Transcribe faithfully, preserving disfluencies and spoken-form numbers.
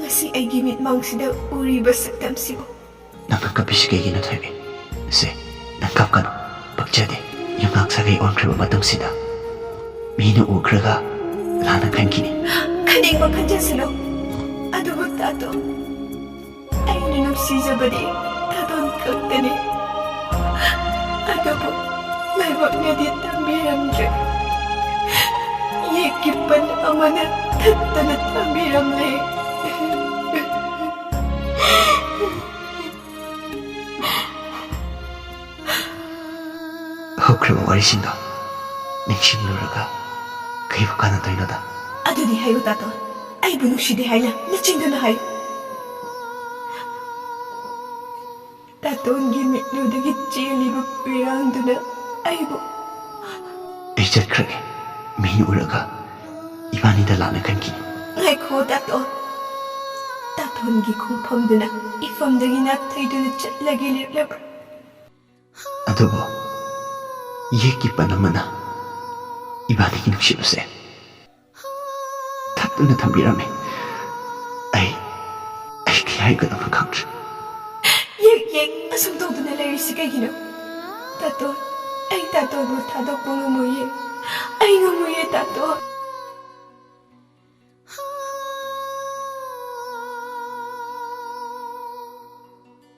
ꯑꯁꯤ ꯑꯩꯒꯤ ꯃꯤꯠꯃꯥꯡꯁꯤꯗ ꯎꯔꯤꯕ ꯁꯛꯇꯝꯁꯤꯕꯨ꯫ ꯅꯪꯅ ꯀꯞꯄꯤꯁꯤ ꯀꯩꯒꯤꯅꯣ, ꯊꯣꯏꯕꯤ? ꯁꯦ, ꯅꯪ ꯀꯞꯀꯅꯨ꯫ ꯄꯛꯆꯗꯦ꯫ ꯌꯨꯝꯅꯥꯛ ꯁꯥꯒꯩ ꯑꯣꯟꯈ꯭ꯔꯕ ꯃꯇꯝꯁꯤꯗ ꯃꯤꯅ ꯎꯈ꯭ꯔꯒ ꯂꯥꯟꯅ ꯈꯟꯈꯤꯅꯤ꯫ ꯈꯟꯅꯤꯡꯕ ꯈꯟꯖꯁꯅꯨ꯫ ꯑꯗꯨꯕꯨ ꯇꯥꯇꯣꯟ, ꯑꯩꯅ ꯅꯨꯡꯁꯤꯖꯕꯗꯤ ꯇꯥꯇꯣꯟ ꯈꯛꯇꯅꯤ꯫ ꯑꯗꯨꯕꯨ ꯂꯥꯏꯕꯛꯅꯗꯤ ꯇꯝꯕꯤꯔꯝꯗ꯭ꯔꯦ꯫ ꯌꯦꯛꯀꯤ ꯄꯟ ꯑꯃꯅ ꯊꯠꯇꯅ ꯊꯝꯕꯤꯔꯝꯂꯦ꯫ ꯍꯧꯈ꯭ꯔꯕ ꯋꯥꯔꯤꯁꯤꯡꯗꯣ ꯅꯤꯡꯁꯤꯡꯂꯨꯔꯒ ꯀꯩꯕꯨ ꯀꯥꯟꯅꯗꯣꯏꯅꯣꯗ? ꯑꯗꯨꯗꯤ ꯍꯥꯏꯌꯨ ꯇꯥꯇꯣꯟ, ꯑꯩꯕꯨ ꯅꯨꯡꯁꯤꯗꯦ ꯍꯥꯏꯅ ꯅꯆꯤꯟꯗꯨꯅ ꯍꯥꯏꯌꯨ꯫ ꯇꯥꯇꯣꯟꯒꯤ ꯃꯤꯠꯂꯨꯗꯒꯤ ꯆꯦꯜꯂꯤꯕ ꯄꯤꯔꯥꯡꯗꯨꯅ ꯑꯩꯕꯨ꯫ ꯑꯩ ꯆꯠꯈ꯭ꯔꯒꯦ꯫ ꯃꯤꯅ ꯎꯔꯒ ꯏꯕꯥꯅꯤꯗ ꯂꯥꯟꯅ ꯈꯟꯈꯤꯅꯤ꯫ ꯉꯥꯏꯈꯣ ꯇꯥꯇꯣꯟ꯫ ꯇꯥꯇꯣꯟꯒꯤ ꯈꯣꯡꯐꯝꯗꯨꯅ ꯏꯐꯝꯗꯒꯤ ꯅꯥꯊꯩꯗꯨꯅ ꯆꯠꯂꯒꯦ ꯂꯦꯞꯂꯕ꯭ꯔꯥ? ꯑꯗꯨꯕꯨ ꯌꯦꯛꯀꯤ ꯄꯟ ꯑꯃꯅ ꯏꯕꯥꯅꯤꯒꯤ ꯅꯨꯡꯁꯤꯕꯁꯦ ꯊꯠꯇꯨꯅ ꯊꯝꯕꯤꯔꯝꯃꯤ꯫ ꯑꯩ, ꯑꯩ ꯀꯩ ꯍꯥꯏꯒꯗꯕꯅꯣ ꯈꯪꯗ꯭ꯔꯦ꯫ ꯌꯦꯛ, ꯌꯦꯛ, ꯑꯁꯨꯝ ꯇꯧꯗꯨꯅ ꯂꯩꯔꯤꯁꯤ ꯀꯩꯒꯤꯅꯣ? ꯇꯥꯇꯣꯟ, ꯑꯩ ꯇꯥꯇꯣꯟꯕꯨ ꯊꯥꯗꯣꯛꯄ ꯉꯝꯃꯣꯏꯌꯦ꯫ ꯑꯩ ꯉꯝꯃꯣꯏꯌꯦ, ꯇꯥꯇꯣꯟ꯫